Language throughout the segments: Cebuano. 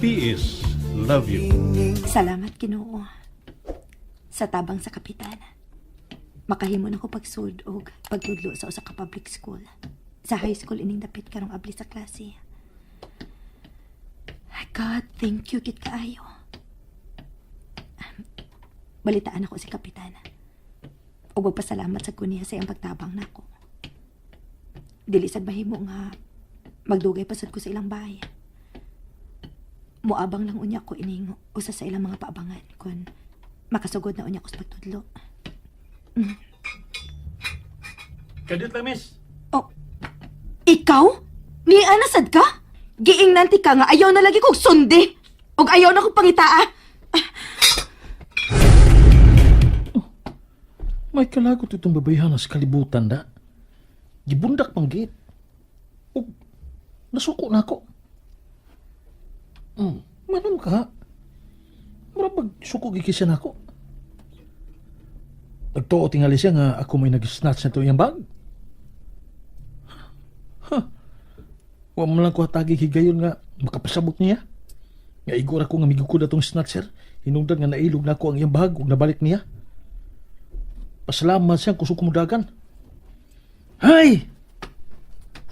PS love you. Salamat, Ginoo, sa tabang sa kapitan, makahimo na ko pagsud og pagtudlo sa usa ka public school. Sa high school ining dapit karong abli sa klase. God, thank you gid kaayo. Balitaan ako si kapitan. Ug magpasalamat sa ko niya sa iyang pagtabang nako. Dili sad mahimo nga magdugay pa sad ko sa ilang bahay. Moabang lang unya ko ining usa sa ilang mga paabangan kun makasugod na unya ko sa pagtudlo. Kadiyot lang, miss. Oh, ikaw? Ni ana sad ka? Giingnan ti ka nga ayaw na lagi kog sundi. Og ayaw na kog pangitaa. May kalagot itong babayhan sa kalibutan da. Gibundak pang gate. Ug nasuko na ako. Manam ka. Mura pag suko gikisya na ako. Nagtuo tingali siya nga ako may nag-snatch na ito iyang bag. Huh. Wa man lang ko hatagi higayon nga makapasabot niya. Nga igor ako nga migukod atong snatcher. Hinungdan nga nailog na ako ang iyang bag ug nabalik niya. Pasalamat siya kusog kumudagan. Hay!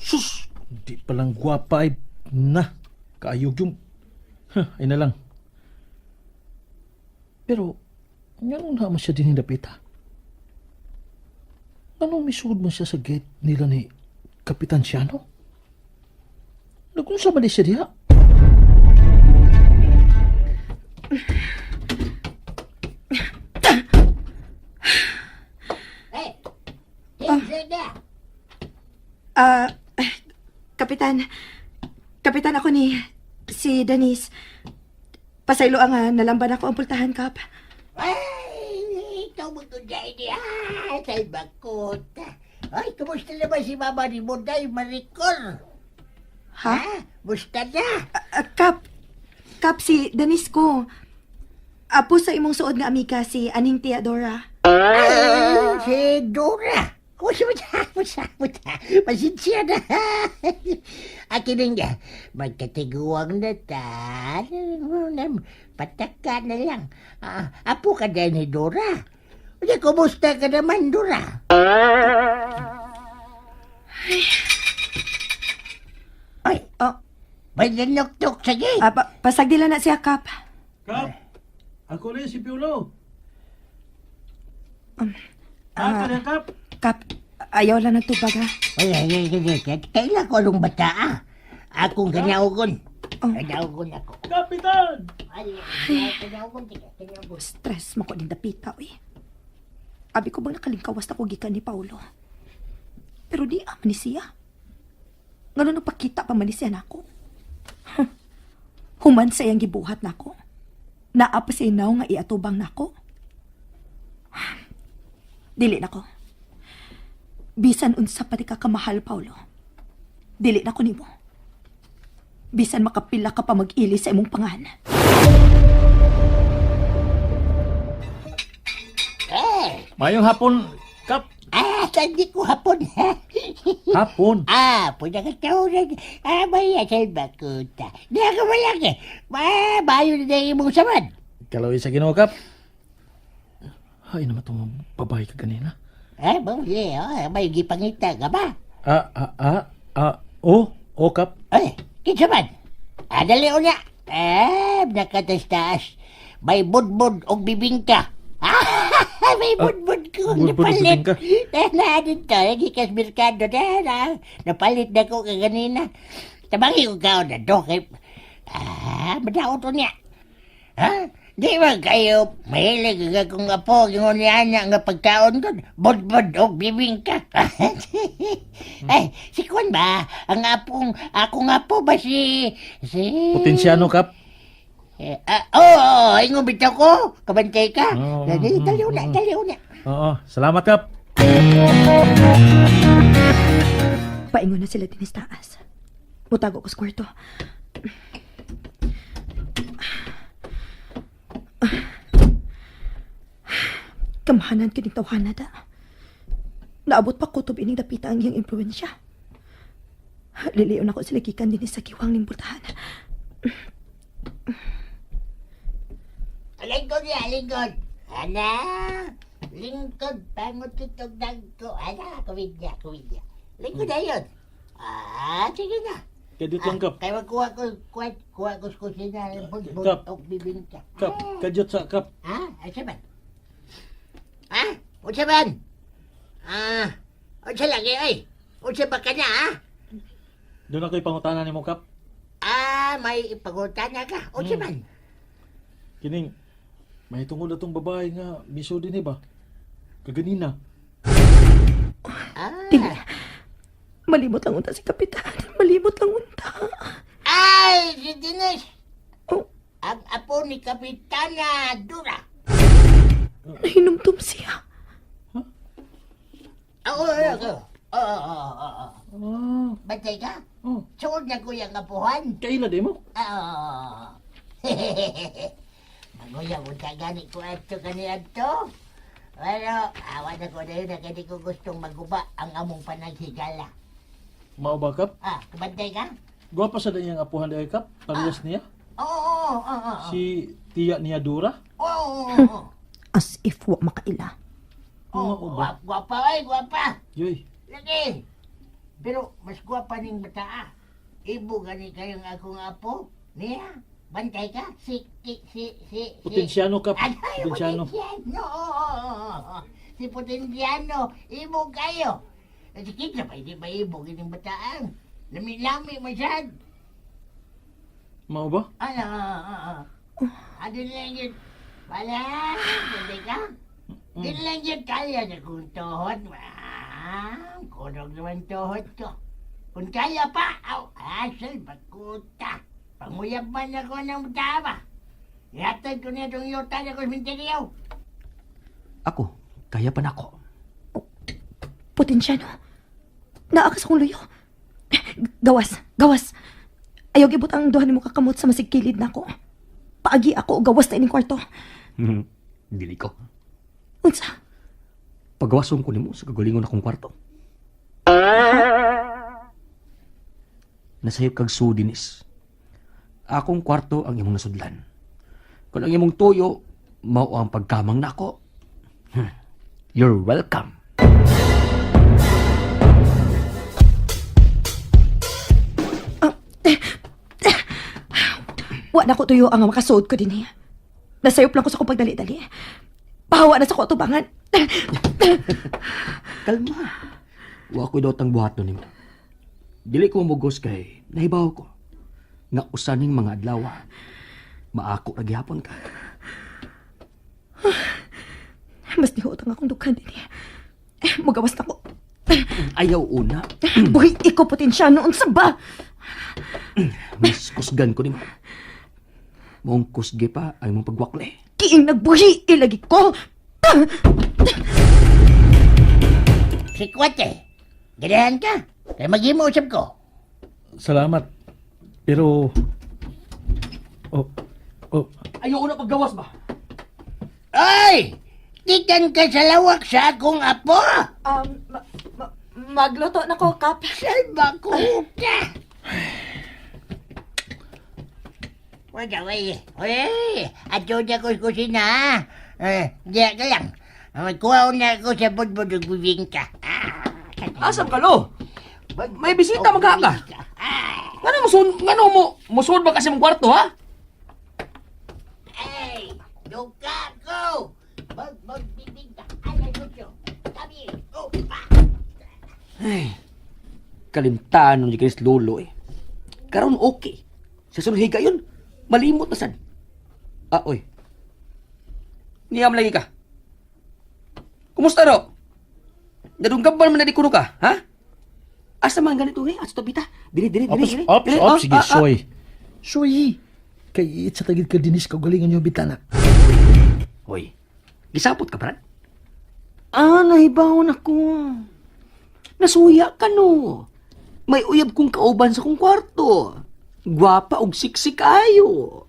Sus! Di palang gwapa ay na. Kaayog yung... Huh, ay na lang. Pero, nganong naman siya din hindapita? Anong misugod man siya sa gate nila ni Kapitan Siano? Nagunsa man di siya diha? Ah, kapitan. Kapitan, ako ni si Denise. Pasaylo ang nalamban ako ang pultahan, Kap. Ay, ikaw magdudai niya. Sa bakot. Ay, kumusta naman si Mama ni Monday Maricor? Ha? Musta na? Ah, Kap, Kap, si Denise ko. Apo sa imong suod nga amiga si Aning Theodora. Ay, si Dora. Kumusta mo siya? Kumusta mo siya? Pasensya na. Akin nga, magkatiguang na ta. Pataka na lang. Ah, apo ka dahil ni Dora. Unya, kumusta ka naman, Dora? Ay, Oh, may nanuktok sa gate. pasagdila na siya, Kap. Kap! Ako rin si Piolo. Ah, ka Kap? Kap, ayaw lang nagtubag, ha? Ay, ay, ay, ay, ay, ay, kailan ko anong bata, ah? Akong kanaugon. Oh. Kanaugon ako. Kapitan! Ay, ay, kanaugon, tika, kanaugon. Stress mo ko din dapita, uy. Abi ko bang nakalingkawas na ko gikan ni Paulo? Pero di aman ni siya. Ngano nagpakita pa man ni siya nako. Huh. Human sa iyang gibuhat nako. Naa pa siya inaw nga iatubang nako. Dili nako. Bisan unsa pa di ka kamahal, Paulo. Dili nako nimo. Bisan makapila ka pa mag-ili sa imong pangan. Eh, Mayong hapon, Kap. ah, sandi ko hapon, ha? Hapon. Ah, punya ka taon. Ah, may asal bakuta. Di ako malaki. Ma, bayo na imong saman. Kalawin sa Ginoo, Kap. Ay, naman itong babae ka ganina. Eh, bawli, oh, may gipangita ka ba? Ah, ah, ah, ah, oh, oh, Kap. Ay, kinsa man? Ah, dali unya. Eh, nakatas taas. May budbud og bibingka. Ah, may budbud ko budbud og napalit. bibingka. Na, na, dito, lagi kas merkado na, na, napalit na ko kaganina. Tabangi ko kao na do, kay, ah, madaot to niya. Ha? Di ba kayo mahilig ka kung apo yung niya nga pagkaon ko? Budbud og bibingka. Ay, si Kwan ba? Ang apong, akong apo ba si... Potensyano, Kap. Eh, ah, oo, oh, oh, ingon bitaw ko. Kabantay ka. Oo, Dali, dali una, dali una. Oo, salamat, Kap. Paingon na sila dinis taas. Mutago ko sa kwarto. Kamahanan kining tawhana da. Naabot pa kutob ining dapita ang iyang impluensya. Liliyon ako sila gikan dinhi sa kiwang ning pultahan. Lingkod niya, lingkod. Ana, lingkod, pangot itong dagko. Ana, kuwid niya, kuwid niya. Lingkod na yun. Ah, sige na. Kadiyot lang, Kap. Kaya magkuha ko, kuha, kuha ko sa kusina, budbud, Kap. og bibingka. Kap, kadiyot sa, Kap. Ha? Asa man? Ha? Unsa man? Ah, unsa lagi ay? Unsa ba ka na, ha? Doon ako'y pangutana nimo, Kap. Ah, may pagutana ka. Unsa man? Kining, may tungod atong babae nga miso din eh ba? Kaganina. Ah. Dili. Malimot lang unta si Kapitan. Malimot lang unta. Ay, si Denise. Oh, Ang apo ni Kapitana Dura. nahinumdum siya. Oo, oo, oo. Oo, oo, oo. Ah, Bantay ka? oh. Suod na ko yung apuhan. Kaila di mo? Ah, Oo. Maguya mo ta gani ko ato kani ato. Pero, awa na ko na yun na kaya di ko gustong maguba ang among panaghigala. Mao ba, Kap? Ah, kabantay ka? Gwapa sa danyang apuhan di ay, Kap. Parehas niya. Oo, oo, oo, oo. Si tiya niya Dura. Oo, oo, oo. As if wa makaila. Oo, Mao ba? gwapa, ay, gwapa. Yoy. Lagi. Pero mas gwapa ning bata ah. Ibo gani kayong akong apo. Niya, bantay ka. Si, si, si, si. si. Potensyano, Kap. Ay, Potensyano. Potensyano. Oo, oo, oo, oo. Si Potensyano. Ibo kayo. Si Kidla pa, hindi ba ibo gining bataan? Lami-lami man sad. Mao ba? Ano, oo, oo. Ano lang yun? Wala, bantay ka? Di lang yun kaya na kung tuhod. Ah, kunog naman tuhod ko. Kung kaya pa, aw, asal, bakuta. Panguyab man ako ng tama. Ihatag ko niya itong yuta na kosmenteryo. Ako, kaya pa nako. Potensyano. Naakas akong luyo. Gawas, gawas. Ayaw gibot ang duha nimo kakamot sa masigkilid nako. Paagi ako og gawas na ining kwarto. Dili ko. Unsa? Pagawason ko nimo sa kagalingon akong kwarto. Nasayop kag sudinis. Akong kwarto ang imong nasudlan. Kung ang imong tuyo, mao ang pagkamang nako. You're welcome. Wa na ko tuyo ang makasuod ko dinhi. Nasayop lang ko sa akong pagdali-dali. Pahawa na sa ko atubangan. Kalma. Wa ko'y dotang buhaton nimo. Dili ko mugos kay nahibaw ko. Nga usaning mga adlaw, maako ra gihapon ka. Mas nihuot ang akong dughan dinhi. Mugawas na ko. Ayaw una, Buhi iko potensyano unsa ba? mas kusgan ko nimo. Maong kusgi pa ang imong pagwakli. Kiing nagbuhi ilagi ko. Si Kwate, ganahan ka. Kaya maghimo usap ko. Salamat. Pero... Oh, oh, Ayaw una paggawas ba? Ay! Tikan ka sa lawak sa akong apo! Magluto na ko, Kap. Salba ko ka! Wala, wey. Uy, ato na ko sa kusina, ha? Eh, diya ka lang. Magkuha na ako sa budbud ug bibingka. Ah, Asam ka lo? May bisita og magha ka. bibingka. Ah, Ngano mo sun ngano mo musuod ba kasi mong kwarto ha? ay, duka ko! Budbud bibingka. Ay, lucho. Tabi. Oh, pa. Ay. Kalimtanon ni Chris Lolo eh. Karon okay. Sa sunod higayon, malimot na sad. Ah, oy. Niyam lagi ka. Kumusta ro? Nadunggaban man na di kuno ka, ha? Asa man ganito eh? Asa to bita? Dili dili dili Ops, dili. ops, Dili, ops. oh, Sige, ah, ah. soy. Soy. Kay iit sa tagid ka dinis kagalingon yung bitana. Hoy. Gisapot ka, Brad? Ah, nahibawon ako. Nasuya ka, no. May uyab kong kauban sa kong kwarto. Gwapa og siksik ayo.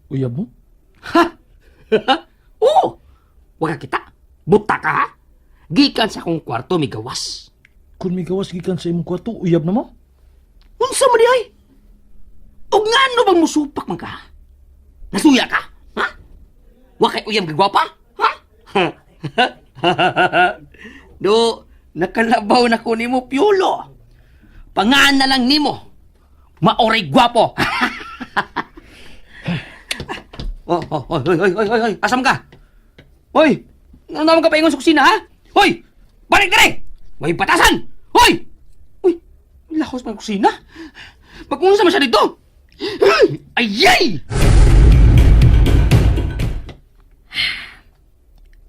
Uyab mo? Ha? Oo! Wala kita. Buta ka, ha? Gikan sa akong kwarto, may gawas. Kung may gawas gikan sa imong kwarto, uyab na mo? Unsa man di ay? Og ngano bang musupak man ka? Nasuya ka? Ha? Wa kay uyam kagwapa? Ha? Do, nakalabaw na ko nimo Piolo. Pangaan na lang nimo. Maoray gwapo. Oh, oh, oy, oy, oy, oy, oy, asam ka? Hoy, ano naman ka paingon sa kusina, ha? Hoy, balik dere! May batasan! Hoy! Uy, lahos pa ang kusina. Magunsa man siya dito. Ayay!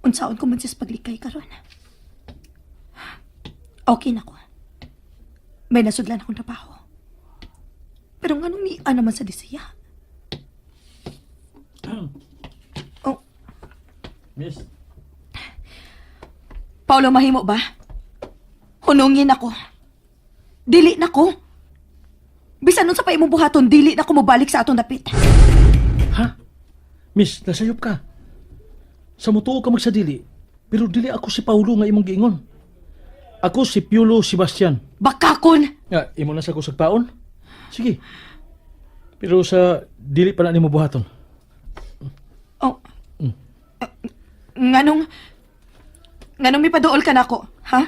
Unsaon ko man siya sa paglikay karon. Okay na ko. May nasudlan akong trabaho. Pero nganong niya naman sa disiya? Oh, Miss, Paolo, mahimo ba? Hunungin ako. Dili na ko. Bisan nun sa pa imong buhaton, dili na ko mobalik sa atong dapit. Ha? Miss, nasayop ka. Sa mutuo ka magsadili, pero dili ako si Paulo nga imong giingon. Ako si Piolo Sebastian. Bakakon! Nga, imo na sa kusag paon? Sige. Pero sa dili pa na nimo buhaton. Oh. Nganong may paduol ka nako, ha?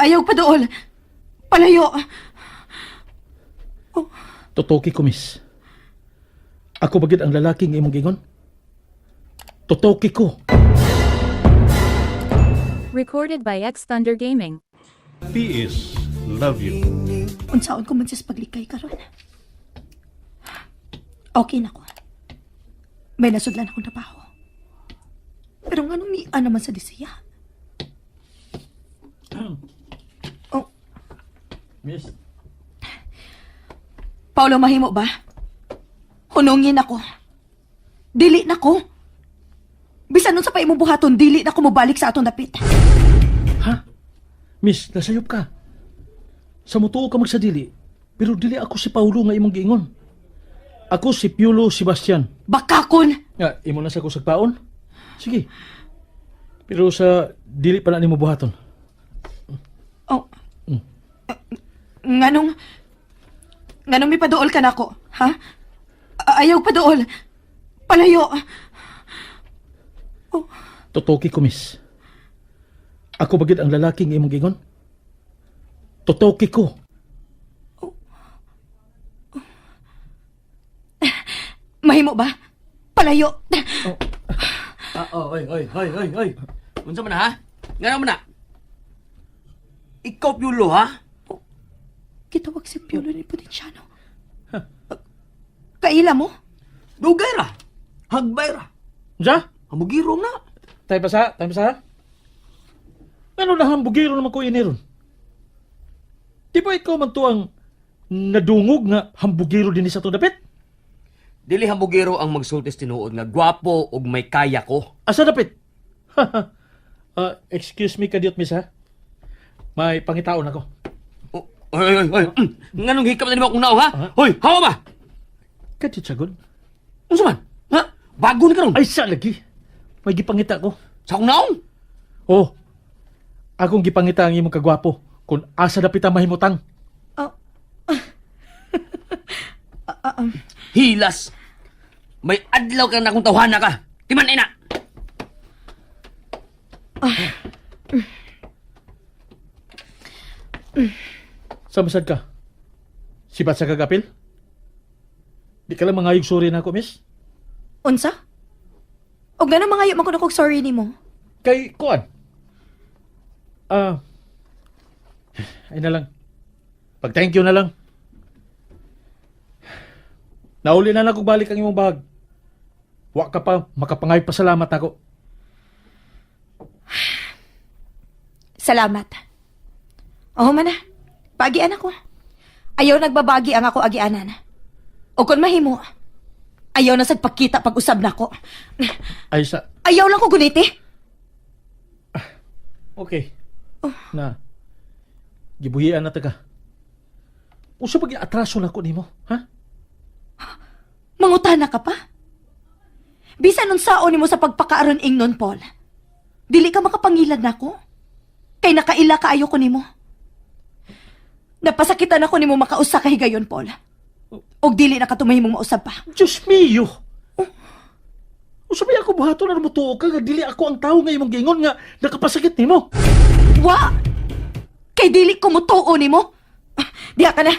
Ayaw paduol. Palayo. Totoki ko, miss. Ako bagid ang lalaki nga imong giingon? Totoki ko. Recorded by X Thunder Gaming. PS Love you. Unsaon ko man siya sa paglikay karon. Okay na ko. May nasudlan akong trabaho. Pero nganong niya naman sa disiya? Oh, Miss, Paolo, mahimo ba? Hunungin ako. Dili na ko. Bisan nun sa pa imong buhaton, dili na ko mobalik sa atong dapit. Ha? Miss, nasayop ka. Sa mutuo ka magsadili, pero dili ako si Paulo nga imong giingon. Ako si Piolo Sebastian. Bakakon! Nga, imo na sa kusag paon? Sige. Pero sa dili pa na nimo buhaton. Oh. Nganong may paduol ka nako, ha? Ayaw paduol. Palayo. Totoki ko, miss. Ako bagid ang lalaki nga imong giingon? Totoki ko. Mahimo ba? Palayo. Ah, oh, oy, oy, oy, oy, oy. Unsa man na, ha? Ngano man na? Ikaw Piolo, ha? Gitawag si Piolo ni Potenciano. Kaila mo? Dugay ra. Hagbay ra. Unsa? Hamugirong na. Tayo pa sa, tayo pa sa. Ano na hambugiro naman ko iniron? Di ba ikaw man to ang nadungog nga hambugiro din sa itong dapit? Dili hambugiro ang magsultis tinuod nga gwapo ug may kaya ko. Asa dapit? Ah, excuse me, kadiot miss ha? May pangitaon ako. Oh, oy, oy, oy. Nganong hikap na nimo akong naong, ha? Hoy, hawa ba? Kadiot sagod. Unsa man? Ha? Bago ni karon. Ay, sa lagi. May gipangita ko. Sa akong naong? Oh, akong gipangita ang imong kagwapo kung asa dapit ang mahimutang. Oh. Hilas. May adlaw ka na akong tawhana ka. Timan ay na. Sa masad ka? Sibat sa kagapil? Di ka lang mangayog sorry na ako, miss. Unsa? Og ngano mangayo man ko na kog sorry nimo? Kay kuan. Ah. Ay na lang. Pag thank you na lang. Nauli na lang kung balik ang imong bag. Wa ka pa makapangay pasalamat ako. Salamat. Oo man na. Pagian ako. Ayaw nagbabagi ang ako agianan. O kung mahimo, ayaw na sad pagkita pag-usab nako. Ay sa Ayaw lang ko guniti. Okay. Na. Gibuhian na ta ka. Usa pag atraso na ko nimo, ha? Mangutana ka pa? Bisan unsaon nimo sa pagpakaaron ingnon, Paul. Dili ka makapangilad nako. Kay nakaila kaayo ko nimo. Napasakitan ako nimo makausa ka higayon, Paul. Og dili na ka tumahimong mausab pa. Diyos mio! Usa ba ako buhaton na mutuo ka nga dili ako ang tawo nga imong giingon nga nakapasakit nimo? Wa! Kay dili ko mutuo nimo. Ah, diha ka na.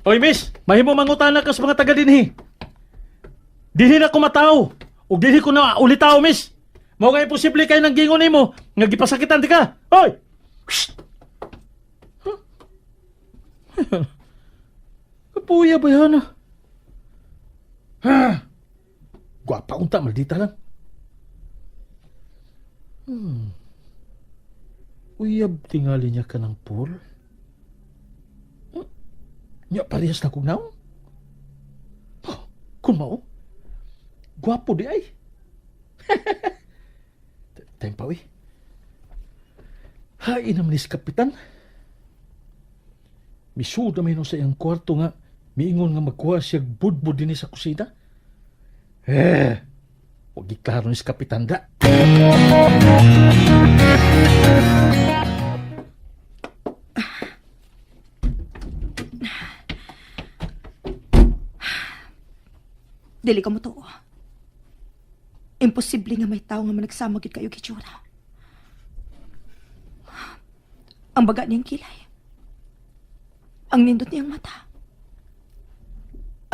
Oy, miss, mahimo mangutana ka sa mga taga dinhi. Dinhi na ko mataw. Ug dinhi ko na ulitaw, miss. Mao nga imposible kay nang gingon nimo nga gipasakitan di ka. Oy! Shh! Huh? Kapuya ba yan? Ah? Ha? Gwapa unta, maldita lang. Uyab tingali niya ka ng pool. Nya parehas na kong naong. Oh, kung mao, gwapo di ay. Time pa, uy. Hain naman ni si Kapitan. Misuda may no sa iyang kwarto nga, miingon nga magkuha siya budbud din sa kusina. Eh, wag iklaro ni si Kapitan da. Dili ka mutuo. Imposible nga may tao nga managsama gid kayo gitsura. Ang baga niyang kilay. Ang nindot niyang mata.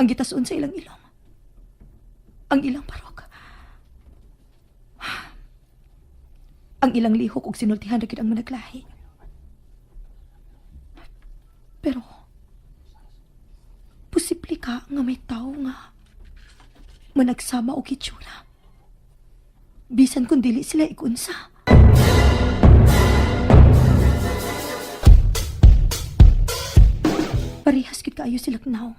Ang gitasun sa ilang ilong. Ang ilang barok. Ang ilang lihok ug sinultihan ra gid ang managlahi. Pero posible ka nga may tao nga managsama og hitsura. Bisan kung dili sila igunsa. Parehas gid kaayo sila naong.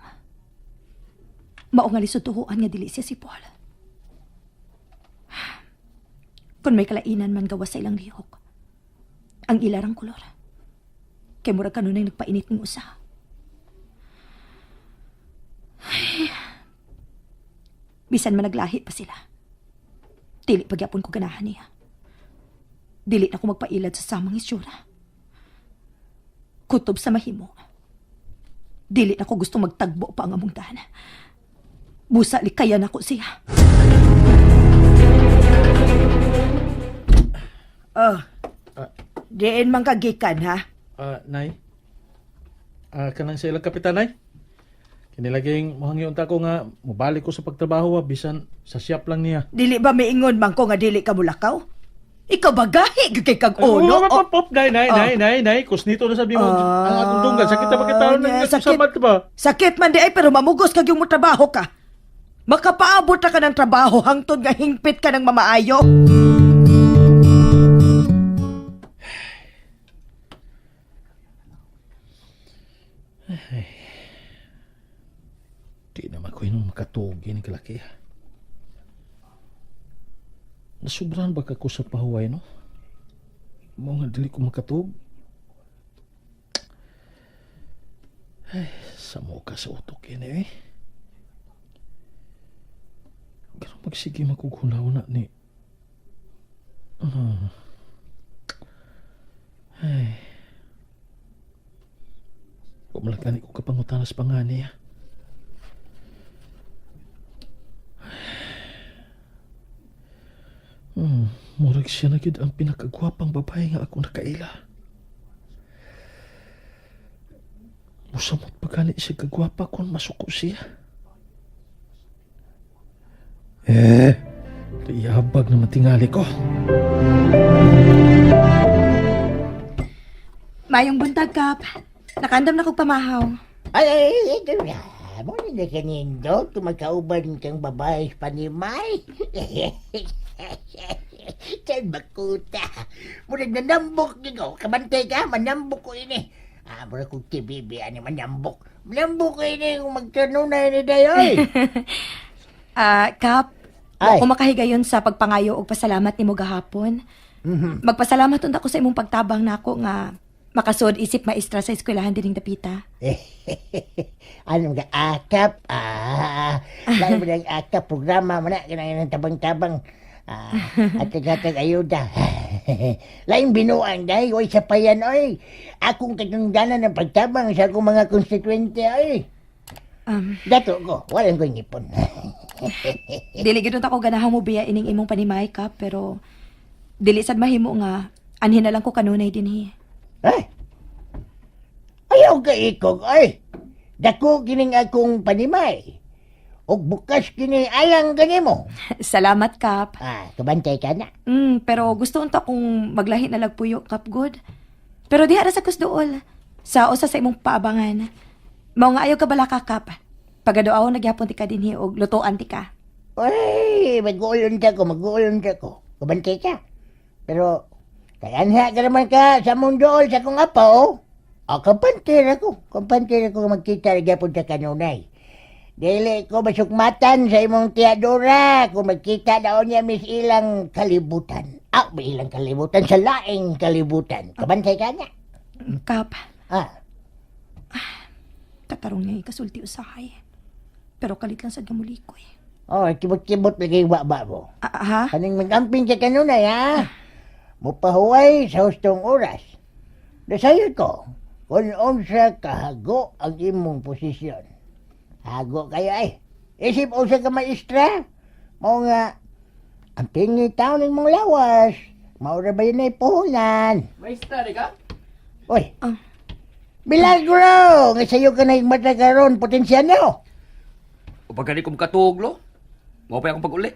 Mao nga lisod tuhuan nga dili siya si Paul. Kung may kalainan man gawas sa ilang lihok, ang ilarang kolor. Kay murag kanunay nagpainit ng usa. Bisan man naglahi pa sila. Dili pagyapon ko ganahan niya. Dili na ko magpailad sa samang itsura. Kutob sa mahimo. Dili na ko gusto magtagbo pa ang among daan. Busa likayan ako siya. Oh. Diin man kagikan ha. Ah, Nay. Ah, kanang sa ilang kapitan, Nay. Kinilaging muhangyo unta ko nga mobalik ko sa pagtrabaho ah, bisan sa shop lang niya. Dili ba miingon man ko nga dili ka mulakaw? Ikaw ba gahi gyud kay kag uno? Oh, pop, pop, nay, nay, Oh. nay, nay, nay. Kusnito na sabi mo, Ah, ang atong dunggan. Sakit na bakit taon yeah, nang sakit. samat ba? Sakit man di ay pero mamugos kag yung trabaho ka. Makapaabot na ka ng trabaho hangtod nga hingpit ka ng mamaayo. Di naman ko yun makatugi ni kalaki. ah. Nasubrahan ba ka ko sa pahuway, no? Mo nga dili ko makatug. Ay, samo ka sa utok yun eh. Pero magsige makughulaw na ni. Ah. Ay. Kumalagani ko kapangutanas pa nga niya. Murag siya na gyud ang pinakagwapang babae nga ako nakaila. Musamot pa gani siya kagwapa kung masuko siya. Eh, liyabag na matingali ko. Mayong buntag, Kap. Nakandam na kog pamahaw. Ay, ay, ay, ay, ay, mo na kanindo, tumagkauban kang babae panimay. Saan makuta? Murag nanambok ikaw, kabantay ka, manambok ko ini. Ah, murag kong tibibi, ani manambok. Manambok ko ini, kung magtanunay ni dayoy. Ah, Kap, Ay. wa ko makahigayon sa pagpangayo og pasalamat nimo gahapon. Magpasalamat unta ko sa imong pagtabang nako nga makasud isip maestra sa eskwelahan dining dapita. Ano mga akap? Ah, lain mo ng akap programa mo na, kinangin ng tabang-tabang. Ah, at gatag ayuda. Lain binuang dahil, oy sa payan, oy. Akong katungdanan ng pagtabang sa akong mga konstituente, oy. Dato ko, walang ko ngipon. Dili gid ako ganahan mo biya ining imong panimay, Kap, pero dili sad mahimo nga anhin na lang ko kanunay dinhi. Ay! Ayaw ka ikog, ay! Dako kining akong panimay. Og bukas kini alang kanimo. Salamat, Kap. Ah, kabantay ka na. Pero gusto unta kong maglahi na lagpuyo, Kap, good. Pero diha ra sa kusduol. Sa usa sa imong paabangan. Mao nga ayaw ka bala ka, Kap. Pagaduaw nagyapon ti ka dinhi og lutuan ti ka. Ay, mag-uulon ka ko, mag-uulon ka ko. Kabantay ka. Pero, kayanha ka naman ka sa mundo sa kong apo. Ah, kampante ra ko. Kampante ra ko magkita ra gyapon sa kanunay. Dili ko masukmatan sa imong tiyadora kung magkita daon niya mis ilang kalibutan. Ah, may ilang kalibutan sa laing kalibutan. Kabantay ka na. Kap, Ah, katarong niya ikasulti usahay. Pero kalit lang sad nga mulikoy. Oh, kibot-kibot lagi yung baba mo. Ah, ha? Kaning magamping sa kanunay, ha? Mupahuway sa hustong oras. Nasayo ko, kung unsa kahago ang imong posisyon. Hago kayo ay. Isip unsa ka maestra? Mao nga, ang pingi taon ng mong lawas. Mao ra ba yun ay puhunan? Maestra, di ka? Oy, Ah. Milagro! Nga sayo ka na mata karon, potensyano. O pag ko makatuog, lo. Mao pa akong pag-uli.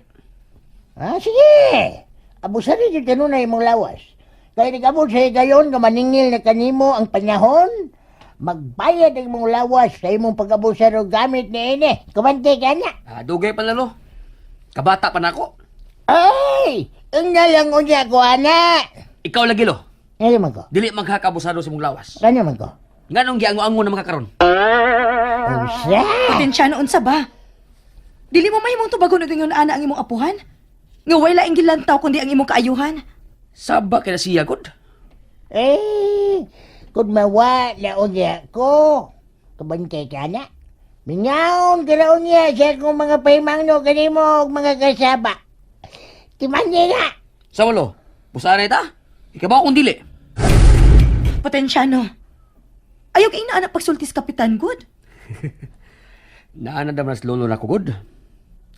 Ah, sige. Abusan rin yung kanunay mong lawas. Kaya nag-abot sa higayon nga maningil na kanimo ang panahon, magbayad ang mong lawas sa imong pag-abusar o gamit ni ini. Kumante ka na. Ah, dugay pa na, lo. Kabata pa na ako. Ay! Ang nalang unya ko, ana! Ikaw lagi, lo. Ano man ko? Dili magkakabusado sa mong lawas. Ano man ko? Nganong giango-ango na makakaron? Unsa? Potensyano unsa ba? Dili mo mahimong tubagon og ingon ana ang imong apuhan? Nga way laing gilantaw kundi ang imong kaayuhan. Saba kay na siya, god. Eh, kung mawa na unya ko, kabantay ka na. Mingaon ka na unya sa akong mga paimangno kanimo og mga kasaba. Timanye na! Sa walo, busaan na ita. Ikaw ba akong dili? Potensyano. Ayaw kay inaana pagsultis Kapitan Good. Naana daman sa lolo na ko, god.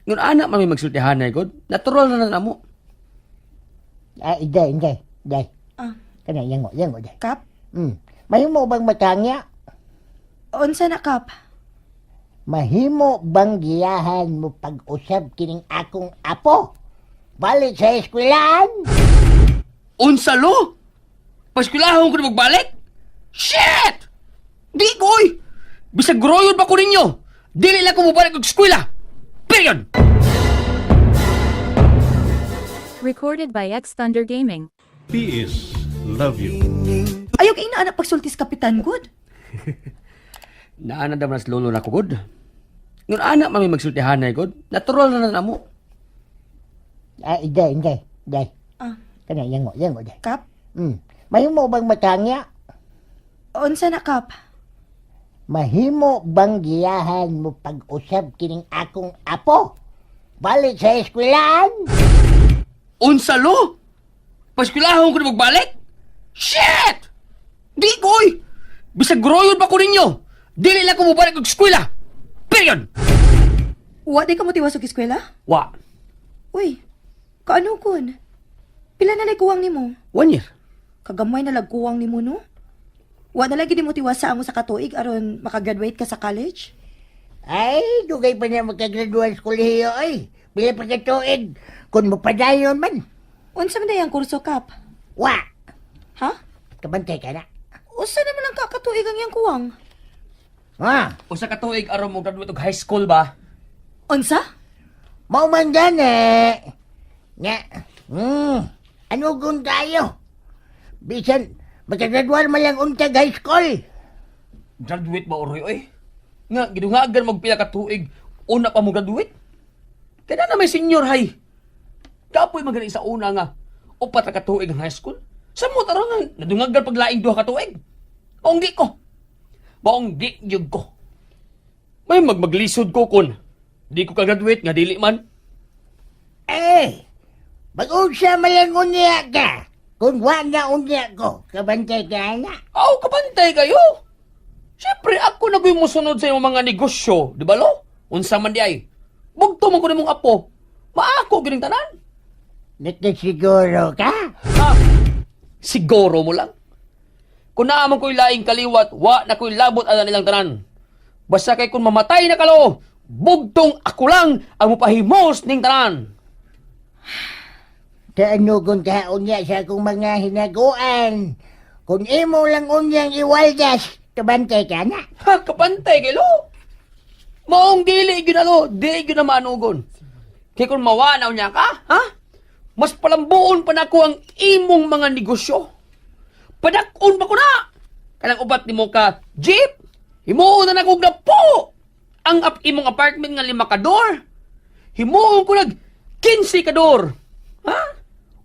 Ngun ana man may magsultihan na, god. Natural na na mo. Ah, inday, inday, inday. Ah. Kana, yango, yango, day. Kap, Mahimo bang matangya? unsa na, Kap? Mahimo bang giyahan mo pag-usab kining akong apo? Balik sa eskwelaan? Unsa, lo? Paskulahon ko na magbalik? Shit! Di ko, oy! Bisag groyon pa ko ninyo! Dili lang ko mobalik og eskwela! Period! Recorded by X Thunder Gaming. PS Love you. Ayaw kay inaana pagsultis Kapitan Good. Naana daman sa lolo na ko, god. Ngun ana man may magsultihan na, god. Natural na na mo. Ah, inday, inday, inday. Ah. Kana, yango, yango, day. Kap, Mahimo bang matangya? unsa na, Kap? Mahimo bang giyahan mo pag-usab kining akong apo? Balik sa eskwelaan? Unsa, lo? Paskulahon ko na magbalik? Shit! Di ko, oy! Bisag groyon pa ko ninyo! Dili lang ko mobalik og eskwela! Period! Wa di ka mo tiwas og eskwela? Wa. Uy, kaano kun? Pila na lay kuwang nimo? 1 year. Kagamay na lagkuwang nimo no? Wa na lagi nimo tiwas sa amo sa katuig aron makagraduate ka sa college? Ay, dugay pa niya magkagraduan sa kolehiyo, ay. Pila pa ka tuig, kung mapadayon man. Unsa man day ang kurso, Kap? Wa, Ha? kabantay ka na. Unsa naman ang kakatuig ang iyang kuwang? Ha? Usa ka tuig aron mo graduate og high school ba? Unsa? Mao man gani. Nga, ano kung tayo? Bisan, magkagraduan man lang untag high school. Graduate ba oroy oy? Nga gidungagan magpila ka tuig una pa mo graduate? Kaya na may senior high. Kapoy magani sa una nga upat ra ka tuig ang high school. Sa mo tarongan nadungagan paglaing duha ka tuig. Maong di ko. Maong di gyud ko. May magmaglisod ko kun di ko ka-graduate nga dili man. Eh, mag-unsa man lang unya ka. Kung wa na unya ko, kabantay ka na. Aw, kabantay kayo. Siyempre, ako na ko'y musunod sa imong mga negosyo, di ba lo? Unsa man di ay. Bugto man ko nimong apo. Maako gining tanan. Nakasiguro ka? Ha? Siguro mo lang. Kung naa man ko'y laing kaliwat, wa na ko'y labot ala nilang tanan. Basta kay kung mamatay na kalo, bugtong ako lang ang mupahimos ning tanan. Taanugon ka unya sa akong mga hinaguan. Kung imo lang unyang iwaldas, kabantay ka na. Ha, kapantay kay lo. Maong dili gyud na lo, dili gyud na manugon. Kay kung mawanaw niya ka, ha? Mas palambuon pa nako ang imong mga negosyo. Padak-on pa ko na. Kanang ubat nimo ka jeep, himuon na nako og napo. Ang imong apartment nga 5 ka door. Himuon ko nag 15 ka door. Ha?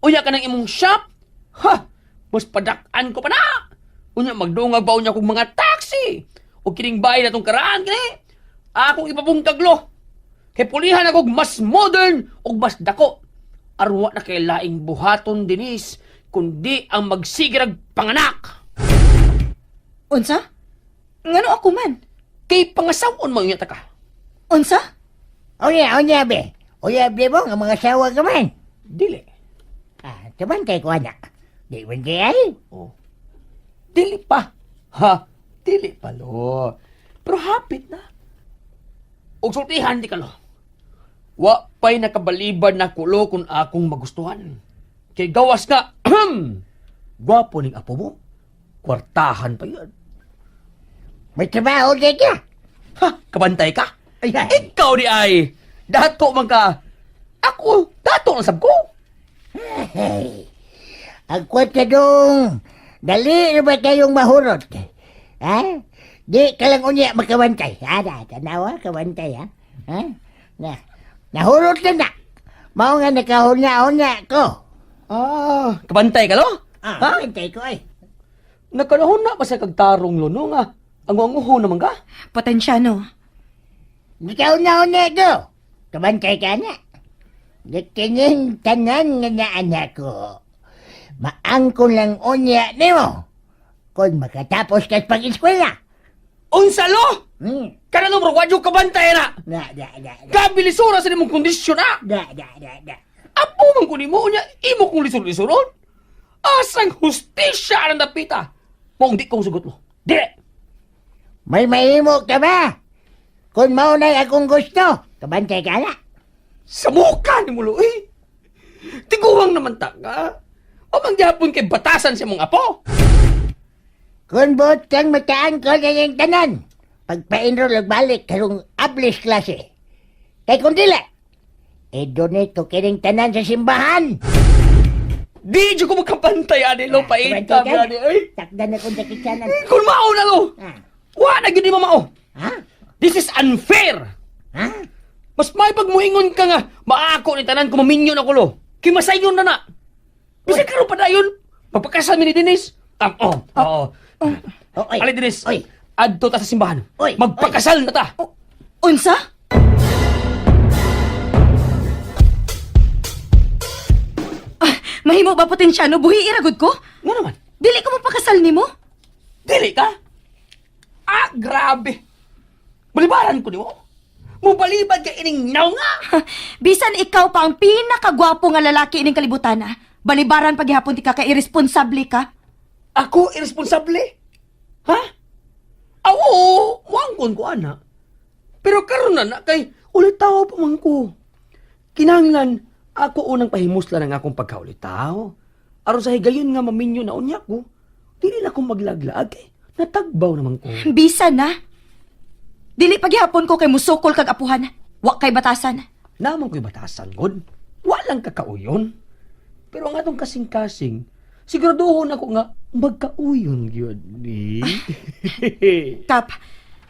Unya ka ng imong shop? Ha? Mas padak-an ko pa na. Unya magdungag ba unya kog mga taxi? O kining bahay na tong karaan kini. Akong ipabungkag lo. Kay pulihan ako og mas modern ug mas dako. Arwa na kay laing buhaton dinis kundi ang magsigirag panganak. Unsa? Ngano ako man? Kay pangasawon man unya ta ka. Unsa? Unya, unya be. Unya be mo, nga mga sawa ka man. Dili. Ah, kabantay ko anak. Di man di ay. Oh. Dili pa. Ha? Dili pa lo. Pero hapit na. Og sultihan di ka lo. Wa pa'y nakabalibad na kulo kung akong magustuhan. Kay gawas ka, gwapo ning apo mo. Kwartahan pa yun. May trabaho di ka. Ha? Kabantay ka? Ay, ay. Ikaw di ay. Dato man ka. Ako, dato ang sab ko. Hey. Ang kwarta dong, dali na ba kayong mahurot? Ha? Di ka lang unya makawantay. Ha, na, tanawa, kawantay, ha? Ha? Na, nahurot na na. Mao nga nakahuna-huna ko. Ah, kabantay ka lo? Ah, Ha? kawantay ko ay. Nagkanahon na pa sa kagtarong lo no nga. Ang anguho naman ka. Potensyano. Nakahuna-huna ko. Kawantay ka na. Nakining tanan nga na anak ko. Maangko lang unya nimo. Kung makatapos ka sa pag-eskwela. Unsa lo? Hmm. Kana lo, bro, wadyo kabantay na. Na, na, na, na. Kabilisura sa nimong kondisyon na. Da, da, da, da. Apo man ko nimo unya imo kong lisod-lisoron. Asang hustisya ang dapita. Maong di kong sugot mo. Di. May mahimo ka ba? Kung maunay akong gusto, kabantay ka na. Sa mukha ni mo lo, eh. Tiguang naman ta ka. O mangyapon kay batasan sa mong apo. Kung buot kang mataan ko na yung tanan, pagpa-enroll og balik karong ablis klase. Kay kung dili, e-donate ko kining tanan sa simbahan. Di jud ko magkapantay ani lo paita Kabantay ka? ani ay. Takdan akong dakitsanan. Kung mao na lo. Ah. Wa na gyud ni mao. Ha? This is unfair. Ha? Mas may pagmuingon ka nga, maako ni tanan kung maminyo na ko lo. Kay masayon na na. Bisag karon pa dayon, magpakasal mi ni Denise. Ah, oh, oo. Oh, oy. Ali Denise, Oy. adto ta sa simbahan. Oy, Magpakasal na ta. Unsa? Ah, mahimo ba potensyano buhi iragod ko? Nga naman, Dili ko mapakasal nimo? dili ka? Ah, grabe. Balibaran ko nimo. Mubalibad ka ining naw nga. Ha, bisan ikaw pa ang pinakagwapo nga lalaki ining kalibutan ah. Balibaran paghihapon ti ka kay irresponsable ka. Ako irresponsable. Ha? Ah, oo, muangkon ko ana. Pero karon na na kay ulitaw pa man ko. Kinahanglan ako unang pahimuslan ang akong pagkaulitaw. Aron sa higayon nga maminyo na unya ko, dili na ko maglaglaag eh. Natagbaw naman ko. Bisan na. Dili paghihapon ko kay musukol kag apuhan. Wa kay batasan. Naman ko'y batasan, God. Walang kakauyon. Pero ang atong kasing-kasing, siguraduhon ako nga magkauyon gyud ni. Kap,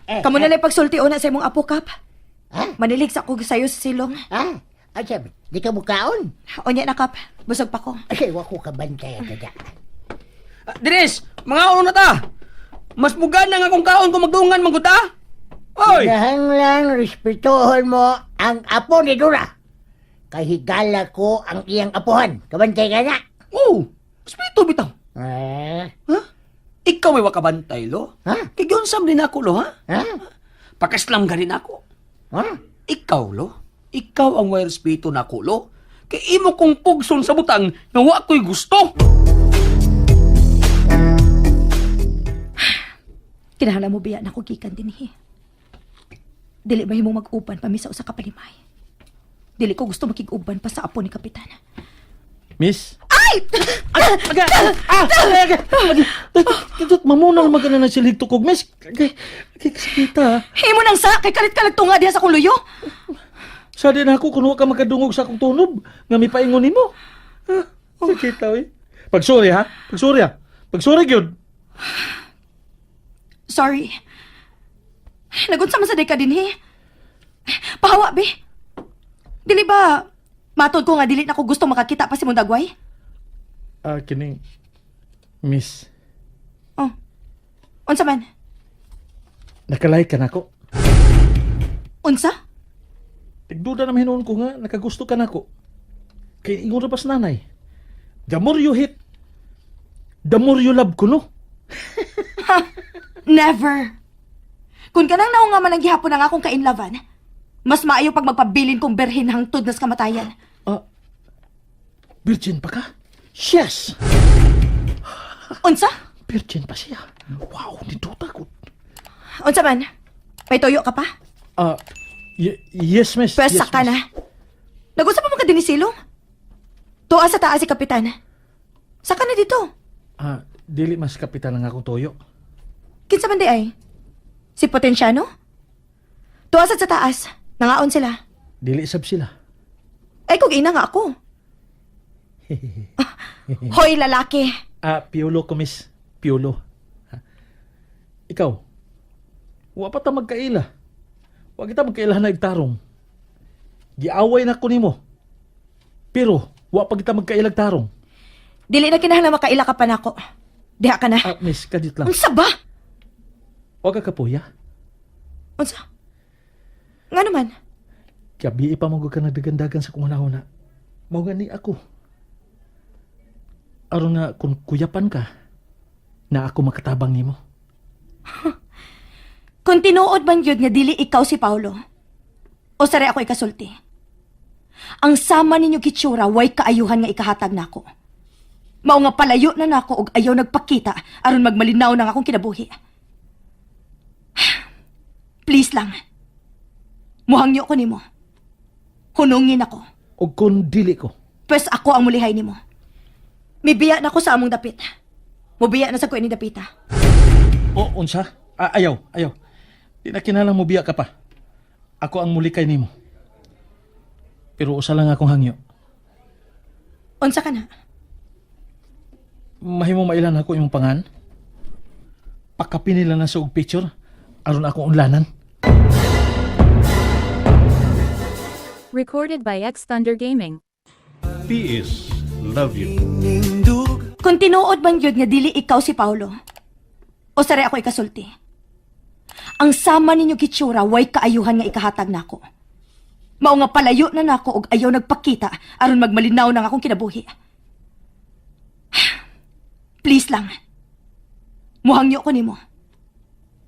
Eh, kamo na lang pagsulti una sa imong apo, Kap. Ha? Manilig sa ako sayo sa silong. Ha? Asa, di ka mukaon? Unya na, Kap. Busog pa ko. Ay, wa ko kabantay agad. Ah, Dres, mga uno na ta. Mas mugana nga akong kaon kung magdungan man gud ta. Oy! Kinahanglan respetuhon mo ang apo ni Dura. Kay higala ko ang iyang apuhan. Kabantay ka na. Oh, respeto bitaw. Ah, Ha? Ikaw may wakabantay, lo. Ha? Kay giunsam din ako, lo, ha? Ha? Pakaslam ganin ako. Ha? Ikaw, lo. Ikaw ang way respeto nako, lo. Kay imo kong pugson sa butang nga wa ko'y gusto. Kinahanglan mo biya na ko gikan dinhi. Dili mahimong mag-uban pa mi sa usa ka palimay. Dili ko gusto makig-uban pa sa apo ni kapitan. Miss? Ay! Aga! Ah! Aga! Aga! Aga! Mamunaw magana na silhig tukog, miss. Agay, agay, kasakita. Himo nang sa kay kalit kalag tunga diha sa akong luyo. Sa din ako kung wa ka makadungog sa akong tunob nga mipaingon nimo. Ha? Sakita oy. Pagsuri ha? Pagsuri ha? Pagsuri gyud. Sorry. Nagunsa man sa day ka dinhi. Pahawa be. Dili ba matod ko nga dili na ko gusto makakita pa si Mundagway? Ah, kining Miss, Oh. Unsa man? nakalike ka nako. Unsa? Tigduda na hinuon ko nga nakagusto ka nako. Kay ingon ra pas nanay. The more you hit, the more you love ko no. Never. Kung kanang naunga man ang gihapon ang akong kainlavan, mas maayo pag magpabilin kong berhin hangtod nas kamatayan. Ah, virgin pa ka? Yes! Unsa? Virgin pa siya. Wow, nindota ko. Unsa man? May toyo ka pa? Ah, yes, miss. Pwes yes, saka miss. na. Nagunsa pa man ka dinisilong? Tuwa sa taas si Kapitan. Saka na dito. Ah, dili mas kapitan ang akong toyo. Kinsa man di ay? Si Potensyano? Tuwa sa taas. Nangaon sila. Dili sab sila. Ay, kung ina nga ako. Hoy, lalaki. Ah, piolo ko, miss. Piolo. Ha? Ikaw, wa pa ta magkaila. Wa kita magkaila na igtarong. Giaway na ko nimo. Pero, wa pa kita magkailag tarong. Dili na kinahanglan makaila ka pa nako. Diha ka na. Ah, miss, kadit lang. Unsa ba? Wa ka kapuya. Unsa? Nga naman? Gabi pa mo ka nagdagandagan sa kung na. Mao gani ako. Aron nga kung kuyapan ka, na ako makatabang nimo. Kung tinuod man yun nga dili ikaw si Paolo, o sare ako ikasulti. Ang sama ninyo gitsura way kaayuhan nga ikahatag nako. Mao nga palayo na nako og ayaw nagpakita aron magmalinaw nang akong kinabuhi. Please lang. Muhangyo ko nimo. Hunungin ako. O kung dili ko, Pwes ako ang mulihay nimo. Mibiya na ko sa among dapit. Mubiya na sa ko ini dapita. O, unsa? Ah, ayaw, ayaw. Di na kinahanglan mo biya ka pa. Ako ang mulikay nimo. Pero usa lang akong hangyo. Unsa ka na? Mahimo mailan ako imong pangan. Pakapin nila na sa og picture aron akong unlanan. Recorded by X Thunder Gaming. PS Love you. Kung tinuod man yun nga dili ikaw si Paolo, o sare ako ikasulti. Ang sama ninyo gitsura way kaayuhan nga ikahatag nako. Mao nga palayo na nako og ayaw nagpakita aron magmalinaw nang akong kinabuhi. Please lang. Muhangyo ko nimo.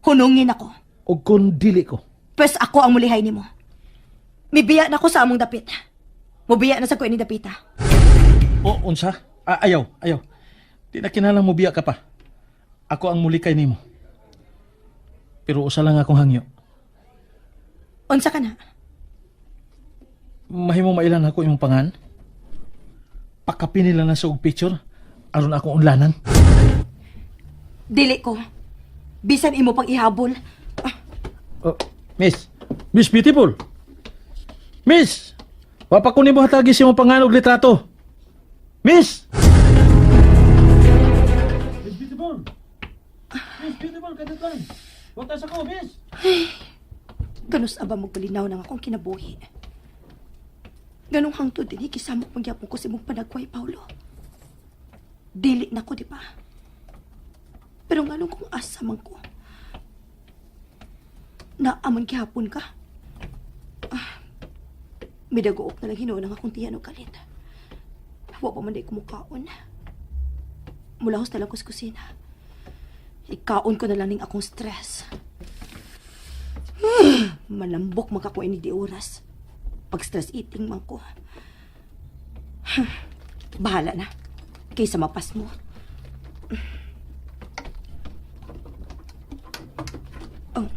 Hunungin ako. O kung dili ko, Pwes ako ang mulihay nimo. Mibiya na ko sa among dapit. Mubiya na sa ko ini dapita. O, unsa? Ah, ayaw, ayaw. Di na kinahanglan mo biya ka pa. Ako ang mulikay nimo. Pero usa lang akong hangyo. Unsa ka na? Mahimo mailan ako imong pangan. Pakapin nila na sa og picture aron akong unlanan. Dili ko. Bisan imo pang ihabol. Ah, Oh, miss. Miss Beautiful. Miss! Wa pa ko nimo hatagi sa imong pangan og litrato. Miss! Miss Beautiful. Miss Beautiful, kadto lang. Wa ta sa ko, miss. Ganus aba magpalinaw ng akong kinabuhi. Ganong hangtod din, hikisamok magyapon ko sa imong panagway, Paulo. Dili na ko, di ba? Pero nganong kung asa man ko, naaman gihapon ka. Ah, midagook na lang hinuon ang akong tiyan o kalit. Wa pa man di kumukaon. Mulahos na lang ko sa kusina. Ikaon ko na lang ning akong stress. Malambok makakuha ni di oras. Pag stress eating man ko. Bahala na. Kaysa mapas mo. Oh.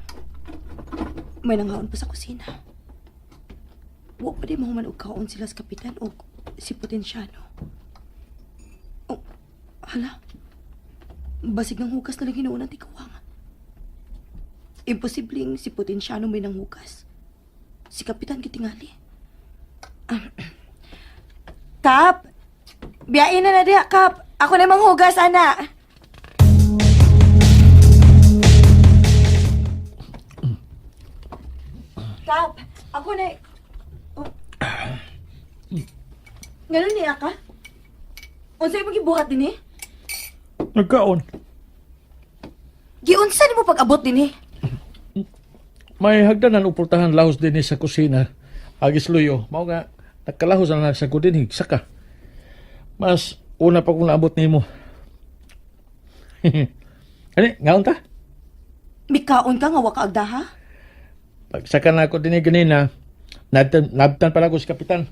May nanghaon pa sa kusina. Wa pa di mahuman og kaon sila sa kapitan o si Potensyano. Oh, hala. Basig ng hugas na lang hinuon ang tikawang. Imposibleng si Potensyano may nanghugas. Si Kapitan kitingali. Kap! Biyain na na diha, Kap! Ako na manghugas, ana! Kap! Ako na... Oh. Ganun niya ka? Unsay imong gibuhat dinhi? Nagkaon. Giunsa nimo pag-abot dinhi? May hagdanan upultahan lahos din sa kusina. Agis luyo. Mao nga, nagkalahos na sa ko din, saka. Mas una pa kong naabot nimo. Ani, ngaon ta? Mikaon ka nga wa ka agdaha? Pagsaka na ako din ganina, nabtan pala ko si Kapitan.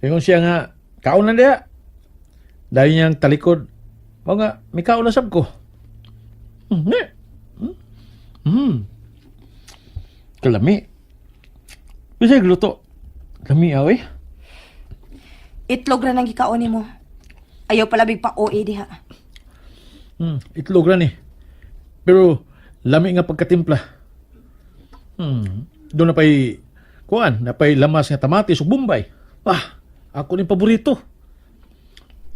Ingon siya nga, kaon na diha. Dahil niyang talikod. Mao nga, may kaon na sab ko. Ne. Kalami. Bisag luto. Lami aw eh. Itlog ra nang gikaon nimo. Ayaw palabig pa OA diha. Itlog ra ni. Pero lami nga pagkatimpla. Doon na pa'y kuan, na pa'y lamas nga kamatis ug bombay. Ah, ako ning paborito.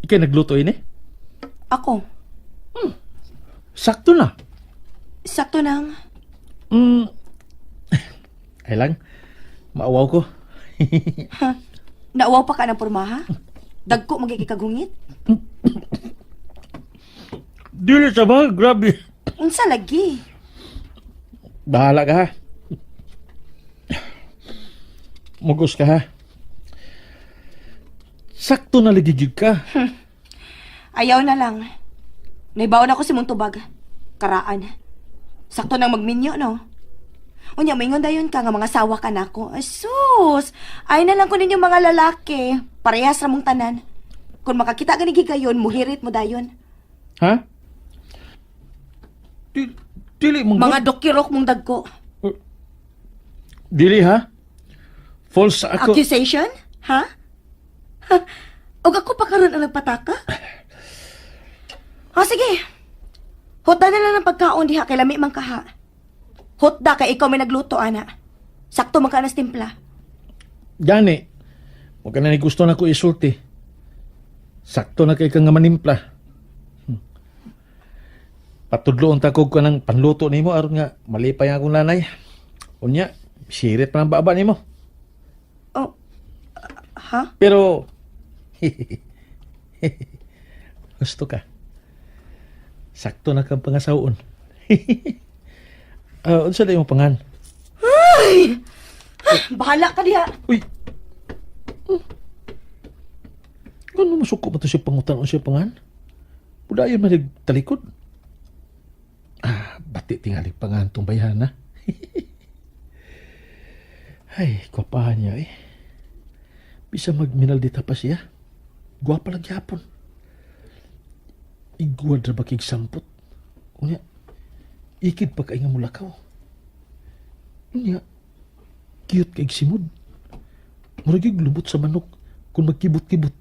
Ikay nagluto ini? Ako, Sakto na. sakto nang Ay lang, maawaw ko. nauwaw pa ka ng pormaha. Dagko magigikagungit. Dili sa ba? Grabe. Unsa lagi? Bahala ka ha. Mugos ka ha. Sakto na lagi ka. Ayaw na lang. Naibaon ako si mong tubag. Karaan. Sakto nang magminyo, no? Unya, maingon dayon ka nga mga sawa ka nako. Asus! Ay na lang ko ninyo mga lalaki. Parehas ra mong tanan. Kung makakita gani gigayon, muhirit mo dayon. Ha? Dili mong Mga dokirok mong dagko. Dili ha? False ako. Accusation? Ha? Ha? Og ako pa karon ang nagpataka? O sige. Hotda na lang ng pagkaon diha kay lami man kaha. Hotda kay ikaw may nagluto ana. Sakto man ka nas timpla. Gani. Huwag ka na ni gusto na ko isulti. Sakto na kay ka nga manimpla. Patudloon ta ko ka ng panluto nimo aron nga malipay ang akong nanay. Unya, sirit pa ang baba nimo. Oh. Ha? Pero gusto ka. Sakto na kang pangasaon. Ah, unsa na imong pangan? Bahala ka diha. Uy. Kano masuko ba to siya pangutan o siya pangan? Budayon man talikod. Ah, bati tingali pangan tong bayhana. Ay, gwapahan niya eh. Bisa magminaldita pa siya. Gwapa lang gyapon. Igwad ra ba kig sampot? Unya, ikid pa kay nga mulakaw. Unya, cute kay simod. Murag yung lubot sa manok kung magkibot-kibot.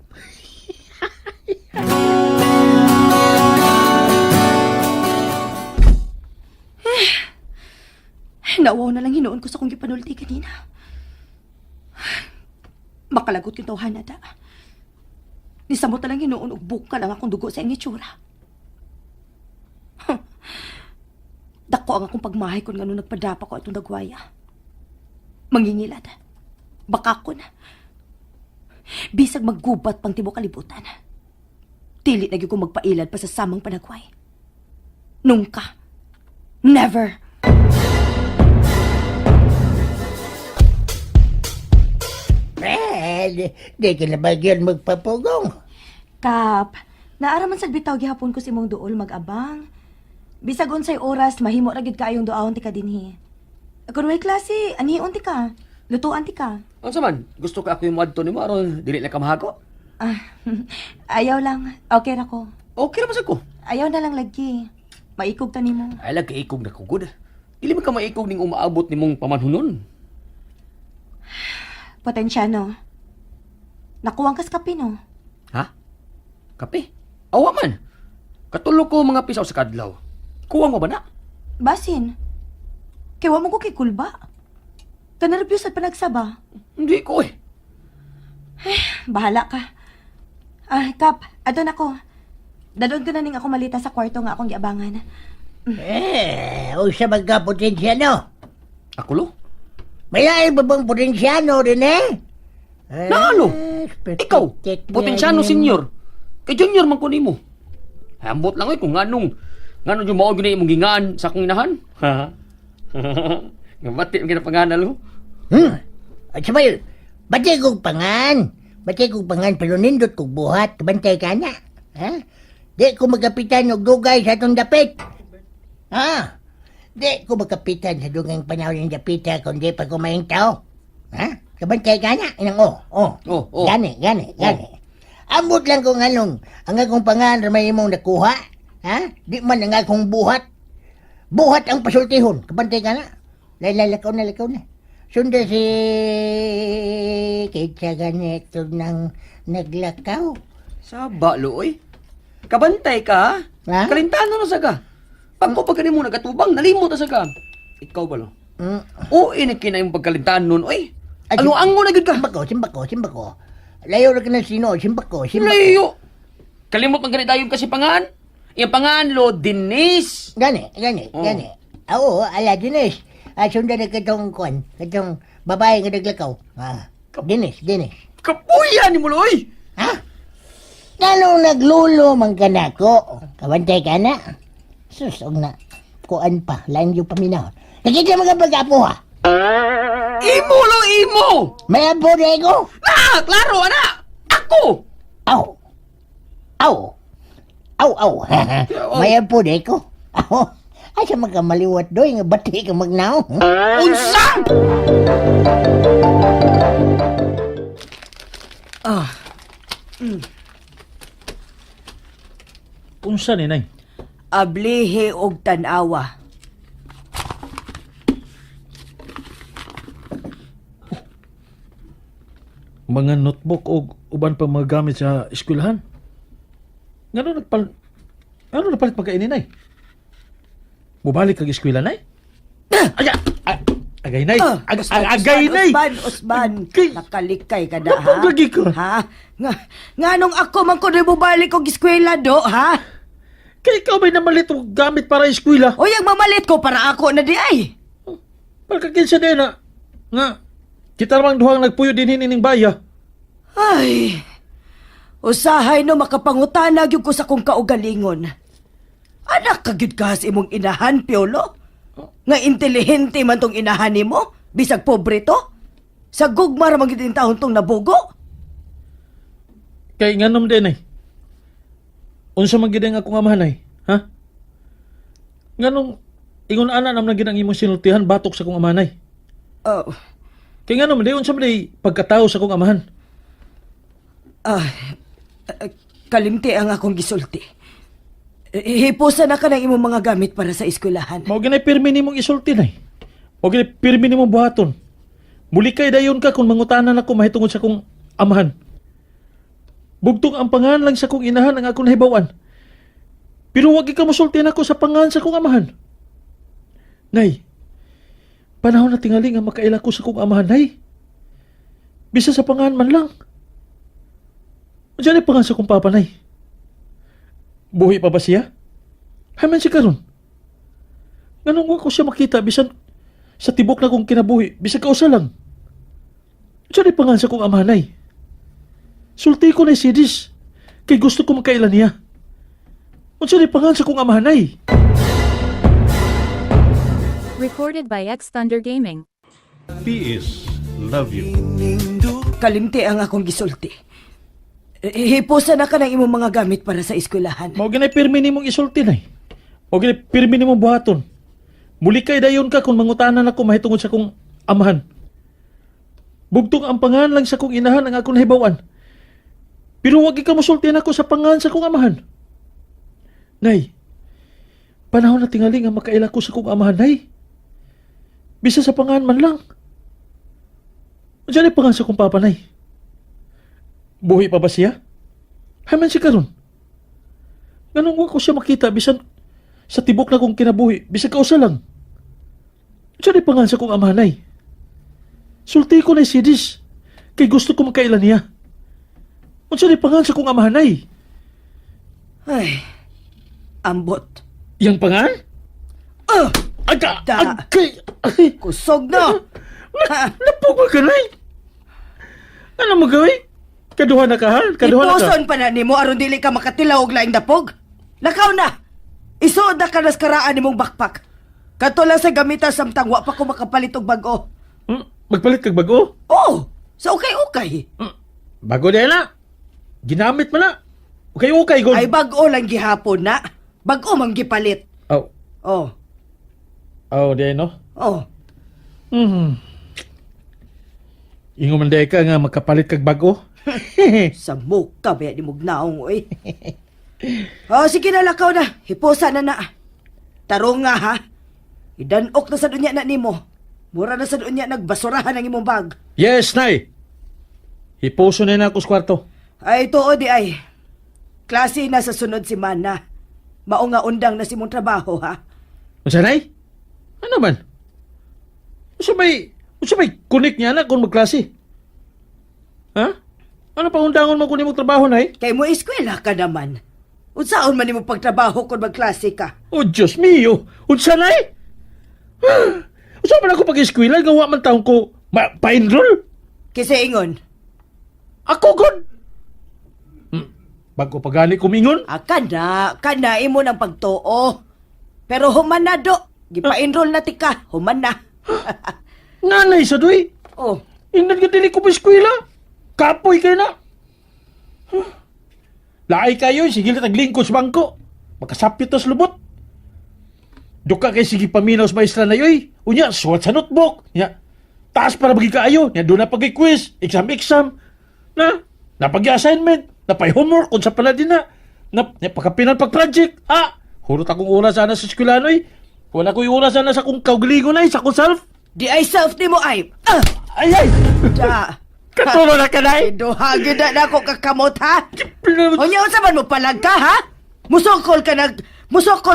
Nauwaw na lang hinuon ko sa kong gipanulti kanina. Makalagot yung tawhana da. Nisamot na lang hinuon og buka lang akong dugo sa iyang itsura. Huh. Dako ang akong pagmahay kung ngano nagpadapa ko itong dagwaya. Mangingilad. Baka ko na. Bisag maggubat pang tibuok kalibutan. Dili na gyud ko magpailad pa sa samang panagway. Nunca. Never. Eh, di ka na ba yun magpapugong? Kap, naaraman sa bitaw gihapon ko si mong duol mag-abang. Bisag unsay oras mahimo ra gyud kaayong duawon ti ka dinhi. Kun way klase, anion ti ka. Lutuan ti ka. Unsa man, gusto ka ako yung muadto nimo aron dili na ka mahako? Ah, ayaw lang. Okay ra ko. Okay ra ba sad ko? Ayaw na lang lagi. Maikog ta nimo. Ay lang kaikog na kugod. Dili man ka maikog ning umaabot nimong pamanhunon. Potensyano. Nakuwang kas kape no. Ha? Kape? Awa man. Katulog ko mga pisaw sa kadlaw. Kuwang mo ba na? Basin. Kay wa mo ko kay kulba. Kanerbyos at panagsaba. Hindi ko eh. Bahala ka. Ah, Kap, adon ako. Dadon ko na ning ako malita sa kwarto nga akong giabangan. Eh, unsa man ka potensyano? Ako lo? May lain ba bang potensyano din eh? Eh, Naano? Ikaw, potensyano senior. Kay junior man ko nimo. Ambot lang eh kung nganong yung mao gyud na imong gingaan sa akong inahan. Ha? Nga bati ang ginapanganal ho. At sabay, bati kong pangan. Bati kong pangan, pero nindot kong buhat. Kabantay ka na. Ha? Di ko magapitan og dugay sa atong dapit. Ha? Di ko magapitan sa dugang panahon ng dapita kung di pa kumain tao. Ha? Kabantay ka na. Inang, oh, oh. Oh, oh. Gani, gani, gani. Ambot lang kung anong, ang akong pangan ramay imong nakuha. Ha? Di man ang akong buhat. Buhat ang pasultihon. Kabantay ka na. Laila, lakaw na, lakaw na. Sunda si Kitsa ganito nang naglakaw. Saba lo oy. Kabantay ka ha? Ha? Kalintano na sa ka. Pag ko pagka nimo nagatubang, nalimot na sa ka. Ikaw ba lo? Oo, eh, kina yung pagkalintaan nun, oy. Ay, Ano ango na gyud ka? Simba ko, simba ko, simba ko. Layo na ka ng sino, simba ko, simba ko. Layo. Kalimot man gani dayon kasi pangan. Iyang pangan lo Denise. Gani, gani, Oh. gani. Ah, Oo, ala, Dinis. Ah, sundan na katong kwan, katong babae nga naglakaw. Ah, Dinis, Dinis. Kapuya ni mo lo, oy. Ha? Nganong naglulo man ka na ko? Kabantay ka na? Sus, og na. Kuan pa, lain yung paminaw. Nakita mga pag-apo ha? Imo lo imo. May apo na ko? Na, klaro ana. Ako. Aw. Aw. Aw, aw. May apo na ko. Aw. Asa makamaliwat doy nga bati ka magnaw. Unsa? Ah, Unsa ni nay? Ablihe og tan-awa. Mga notebook og uban pa mga gamit sa eskwelahan. Ngano nagpal Ano napalit pagkainin nay? Mubalik kag eskwela nay? Aga, agay nay. Ah, Agay nay. Usban, usban. Agay. Nakalikay ka na, ha? Napagagi ka. Ha? Nga, nganong ako man ko mobalik og eskwela do, ha? Kay ikaw may namalit og gamit para eskwela. Uy, ang mamalit ko para ako na di ay. Pagkakinsa din na. Nga, kita namang duhang nagpuyo din ining baya. Ay, usahay no makapangutanag yung ko sa kong kaugalingon. Anak ka gyud ka sa imong inahan, Piolo. Nga intelihente man tong inahan nimo, bisag pobre to. Sa gugma ra man gyud taon tong nabugo. Kay nganom din eh. Unsa man gid ang akong amahan ay, ha? Nganong ingon ana naman gid ang imong sinultihan batok sa akong amahan ay. Oh, Kay nganom di unsa man di pagkatao sa akong amahan. ah, kalimti ang akong gisulti. Hipusa na ka ng imong mga gamit para sa eskwelahan. Mao ginay pirmi nimong isulti nay. Mao ginay pirmi nimong buhaton. Muli kay dayon ka kung mangutanan ako mahitungod sa akong amahan. Bugtong ang pangalan lang sa akong inahan ang akong nahibaw-an. Pero wag ka mosulti nako sa pangalan sa akong amahan. Nay, panahon na tingali nga makaila ko sa akong amahan, nay. Bisa sa pangalan man lang. Diyan ay pangalan sa akong papa, nay. Buhi pa ba siya? Haman siya karon. Nganong wa ko siya makita bisan sa tibok na kong kinabuhi, bisan kausa lang. Diyan ay pangalan sa akong amahan, nay. Sulti ko na si Dis. Kay gusto ko makailan niya. Unsa ni pangalan sa akong amahan, nay? Recorded by X Thunder Gaming. PS Love you. Kalimti ang akong gisulti. Hipusa na ka ng imong mga gamit para sa eskwelahan. Mao ginay pirmi nimong isulti nay. O gini, pirmi nimo buhaton. Muli kay dayon ka kung mangutanan ako mahitungod sa kong amahan. Bugtong ang pangalan lang sa kong inahan ang akong nahibawan. Pero wag ka mosultihan ako sa pangalan sa kong amahan. Nay, panahon na tingali nga makaila ko sa kong amahan, Nay. Bisa sa pangalan man lang. Unsa ni pangalan sa kong papa, Nay? Buhi pa ba siya? Haman siya karon. Nganong wa ko siya makita bisan sa tibok na kong kinabuhi, bisan kausa lang. Unsa ni pangalan sa kong amahan, Nay? Sulti ko na si Dis. Kay gusto ko magkailan niya. Unsa ni pangalan sa kong amahan, Nay? Ay, ambot. Yang pangalan? Ah, Aga, Da. agay, ay, kusog no. Ha? napog ka, Nay. Ano mo gawin? Kaduha na ka, ha? Kaduha na ka. Ipuson pa na nimo aron dili ka makatilaw og laing dapog. Lakaw na. Isuod na ka nas karaan nimong backpack. Kato lang sa gamitan samtang wa pa ko makapalit og bag-o. Magpalit kag bago? Oh, sa ukay-ukay. Bago dahil na. Ginamit mo na. Okay, okay, good. Ay bag-o lang gihapon na. Bag-o man gipalit. Oh, Oh, oh, dahil no? oh. Ingo man dahil ka nga magkapalit kag bago. Sa muka ba ni mugnaong oy. Oh, sige na lakaw na. Hiposa na na. Tarong nga ha. Idanok na sa dunya na nimo. Mura na sa dunya nagbasurahan ang imong bag. Yes, Nay. Hipuso na na ako sa kwarto. Ay tuo di ay. Klase na sa sunod semana. Mao nga undang na si mong trabaho ha. Unsa, Nay? Ano man? Unsa may kunik niya na kung magklase? Ha? Ano pa undangon mo kunin mo trabaho, Nay? Kay mo eskwela ka naman. Unsaon man nimo pagtrabaho kung magklase ka? Oh, Diyos mio! Unsa, Nay? Unsa man ako pag-eskwela? Gawa man taong ko pa-enroll? Kasi ingon, Ako, God! Bago pa gani kumingon? ah, kana, kana imo ng pagtuo. Pero human na do. Gipa-enroll na tika, human na. Nanay sa duy! Oh, Ingnan ka dili ko pa eskwela. Kapoy kayo na. Huh. Laay kayo, sige na taglingkod sa bangko. Makasapit tas lubot. Duka kay sige paminaw sa maestra na yoy. Unya, suwat sa notebook. Nya, taas para bagi kaayo. Nya, doon na pag-quiz, exam-exam. Na, napag-assignment, napay-homework, kung sa pala din na. Na, nya, pagkapinan pag-project. Ah, hurot akong oras sana sa eskwela noy. Wala ko'y oras sana sa kong kaugalingon ay, sa akong self. di ay self nimo ay. Ah, Ay, ay! da. Katulo na ka, Nay! Duha gyud na nako kakamot ha. Unya unsa man mo palag ka ha? Musokol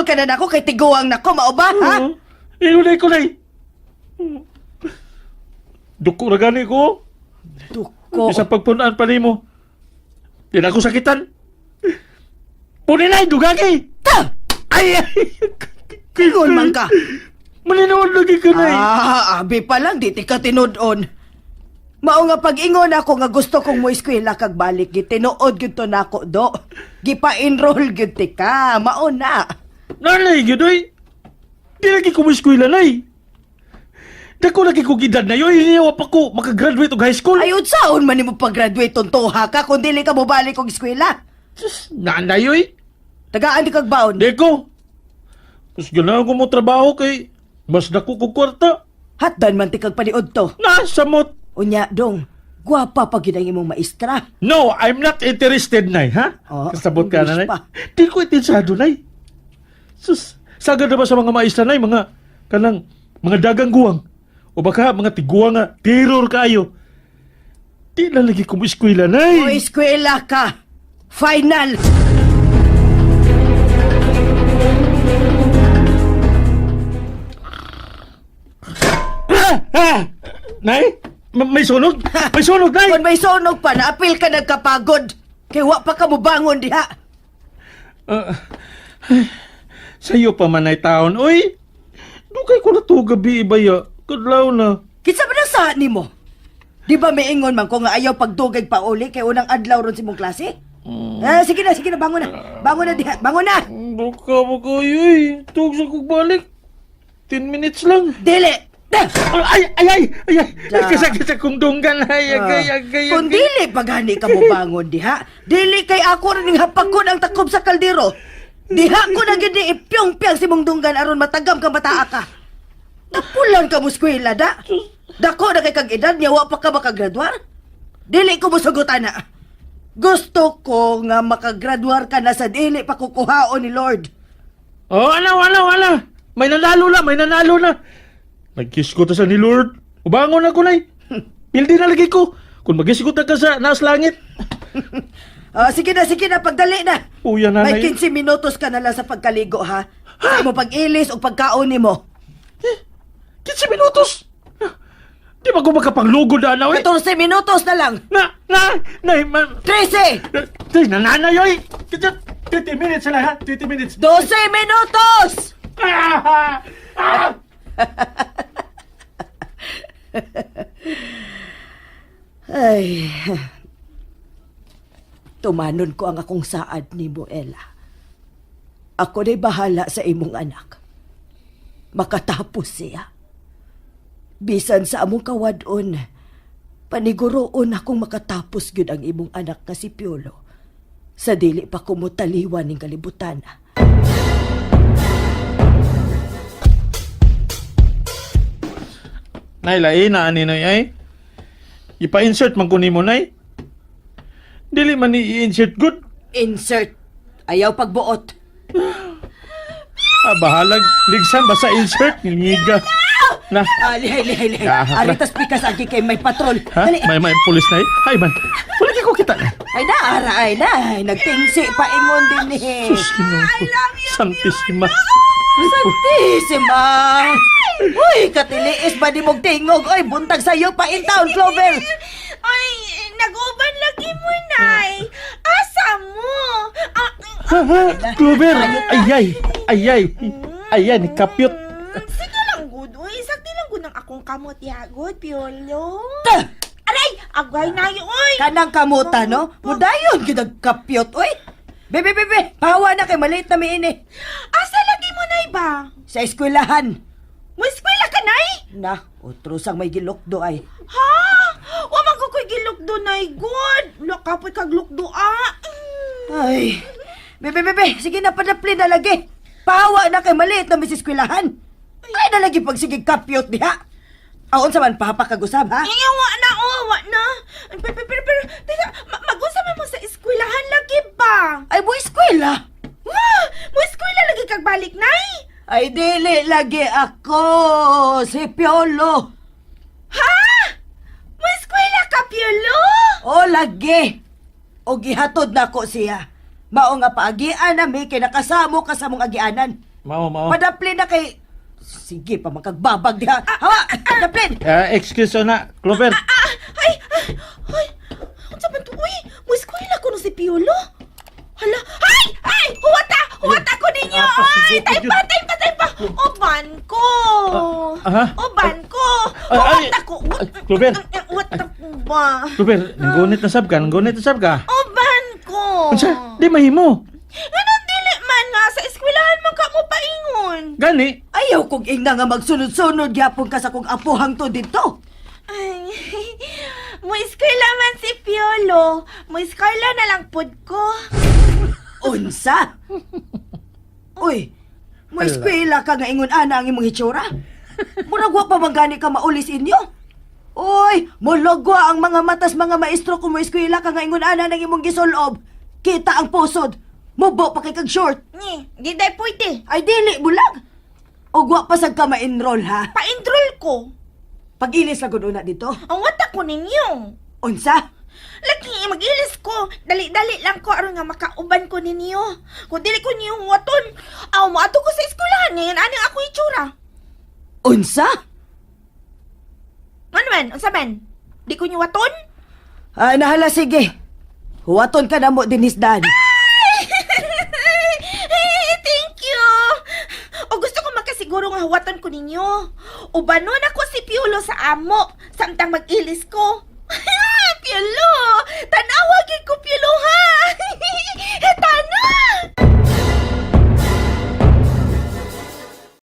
ka na nako kay tiguang nako mao ba ha? Inunay ko, Nay! Duko na gani ko. Duko. Isa pagpunaan pa nimo. Di na ako sakitan. Puni na, dugagi! Ta! Ay, ay! Ingon man ka. Maninood lagi ka, Nay. Ah, abi pa lang di ti ka tinud-on. Mao nga pag-ingon ako nga gusto kong mo eskwela kag balik gitinuod gyud to nako do. Gipa-enroll gyud ti ka, mao na. Nanay, gyud, oy. Di lagi ko mo eskwela, Nay. Dako lagi ko gidad na yun. Hindi pa ko makagraduate og high school. Ay unsaon man nimo pag-graduate tontoha ka kung dili ka mobalik og eskwela? Sus, nanay, oy. Tagaan di kag baon. Di ko. Mas ganahan ko mo trabaho kay mas dako ko kwarta. Hatdan man ti kag paniud to. Na, samot. Unya dong, gwapa pa gyud ang imong maestra. No, I'm not interested, Nay, ha? Oh, Kasabot ka na, English Nay. pa. Di ko interesado, Nay. Sus, sagad na ba sa mga maestra, Nay? Mga, kanang, mga dagang guwang. O baka, mga tiguang nga, terror kayo. Di na lagi ko mo eskwela, Nay. O eskwela ka. Final. Ah! Ah! Nay? May sunog? May sunog, Nay! Kung may sunog pa, naapil ka nagkapagod. Kay wa pa ka mobangon diha. Ah, ay, sa'yo pa man ay taon. Uy, dugay ko na to gabi, ibaya. Kadlaw na. Kinsa man ang saha nimo? Di ba miingon man ko nga ayaw pagdugay pa uli kay unang adlaw ron sa imong klase? Ah, sige na, sige na, bangon na. Bangon na diha, bangon na. Baka mo kayo eh. Tug sa kong balik. 10 minutes lang. Dili. Da! Ay, ay, ay, ay, ay. Da. Kasakit sa kong dunggan. Ay, ay, ay, ay, ay. Kung dili pa gani ka mobangon diha, dili kay ako rin hapakon ang takob sa kaldero. Diha ko na gyud ni ipyong-pyang si mong dunggan aron matagam ka bataa ka. Tapulan ka mo eskwela da. Dako na kay kag edad niya wa pa ka makagraduar. Dili ko mosugot ana. Gusto ko nga makagraduar ka na sa dili pa kukuhaon ni Lord. Oh, ala, wala, wala. May nanalo na, may nanalo na. Nagkisgot ta sa ni Lord. Ubangon ako, nay. Pildi na lagi ko. Kung magisgot na ka sa naas langit. Ah, sige na, sige na, pagdali na. Uya, May nanay. 15 minutos ka na lang sa pagkaligo, ha? Sa imo pag-ilis o pagkaon nimo. 15 minutos. Di ba ko makapanglugod na, eh? 14 minutos na lang. Na, na, nay, ma... 13! Nay, nananay, oy! 20 minutes na lang, ha? 20 minutes. 12 minutos! Ah! Ah! Ay. Tumanon ko ang akong saad ni Ella. Ako na'y bahala sa imong anak. Makatapos siya. Bisan sa among kawadon, paniguroon akong makatapos gyud ang imong anak nga si Piolo. Sa dili pa ko motaliwan ning kalibutan. Nay, lain na ani nay ay. Ipa-insert man ko nimo nay. Dili man ni i-insert good. Insert. Ayaw pagbuot. Ah, bahalag ligsan basta insert ngiga. Na. Ah, lihay, lihay, lihay. Ah, Aritas pikas agi kay may patrol. Ha? Dali. May pulis na eh. Ay man. Wala kay ko kita. Ay na, ara, ay na. Ay, nagtingsi pa ingon din eh. Sus, Ginoo ko. Santisima. Santisima! Uy, katiliis ba di mong tingog? Uy, buntag sa'yo pa in town, Clover! Ay, nag-uban lagi mo, Nay. Asa mo? Ah, Ha, ha, Clover. Ayay. Ayay. Ayay, ni kapyot. sige lang, good. Uy, sakti lang gud ang akong kamot, yagod, Piolo. Ta! Aray, agay na yun, uy. Kanang kamuta, no? Mudayon, gyud ang kapyot, uy! Bebe, bebe, pahawa na kay maliit na miini. Asa lagi mo, Nay, ba? Sa eskwelahan. Mo eskwela ka, Nay? Na, otrosang may gilokdo ay. Ha? Wa man ko ko'y gilukdo, Nay, good. Lakapoy kag lukdo, ah. Ay, bebe, bebe, sige na, padapli na lagi. Pahawa na kay maliit na mis eskwelahan. Ay, na lagi pag sige kapyot diha. Aon sa man papakagusab, ha? Ay, wa na, oh, wa na. Pero, pero, pero, teka, mag-unsa man mo sa eskwelahan lagi ba? Ay, mo eskwela. Ma, mo eskwela lagi kag balik, Nay? Ay, dili lagi ako, si Piolo. Ha? Mo eskwela ka, Piolo? O, lagi. O gihatod na ko siya. Mao nga paagian na may kinakasamo ka sa mong agianan. Mao, mao. Padapli na kay... Sige pa, makagbabag diha. Hawa, padaplin! Ah, excuse na, Clover. Ah, ay, ay, ay, unsa man to? Uy, mo eskwela ko no si Piolo. Hala, ay, ay, huwata, huwata ko ninyo. Ah, Ay, pasiguto tay yun. pa, tay pa, tay pa. Uban ko. Ah, aha. Uban ko. Ay, ay, Huwata ko. ay, Clover. Huwata ko ba? Clover, nanggunit na sab ka, nanggunit na sab ka. Uban ko. Unsa? Di mahimo. Ganun dili man nga sa eskwelahan man ka mo paingon. Gani. Ayaw kong ingna nga magsunod-sunod gyapon ka sa kong apuhang to dito. Ay, mo eskwela man si Piolo. Mo eskwela na lang pud ko. Unsa? Uy, mo eskwela ka nga ingon ana ang imong hitsura? Murag wa pa man gani ka maulis inyo. Uy, mulogwa ang mga matas mga maestro kung mo eskwela ka nga ingon ana ng imong gisulob. Kita ang pusod. Mubo pa kay kag short. Ni, di day pwede. Ay dili bulag. Og wa pa sad ka ma-enroll ha. Pa-enroll ko. Pag-ilis lang gud una dito. Ang wata ko ninyo. Unsa? Lagi, mag-ilis ko. Dali-dali lang ko aron nga makauban ko ninyo. Kung dili ko niyo huwaton, aw mo ato ko sa eskwelahan ngayon ani ako itsura. Unsa? Ano man, unsa man? Di ko niyo waton? Ah, nahala sige. Huwaton ka na mo din hisdan. Thank you. O gusto ko makasiguro nga huwatan ko ninyo. Ubanon ako si Piolo sa amo samtang mag-ilis ko.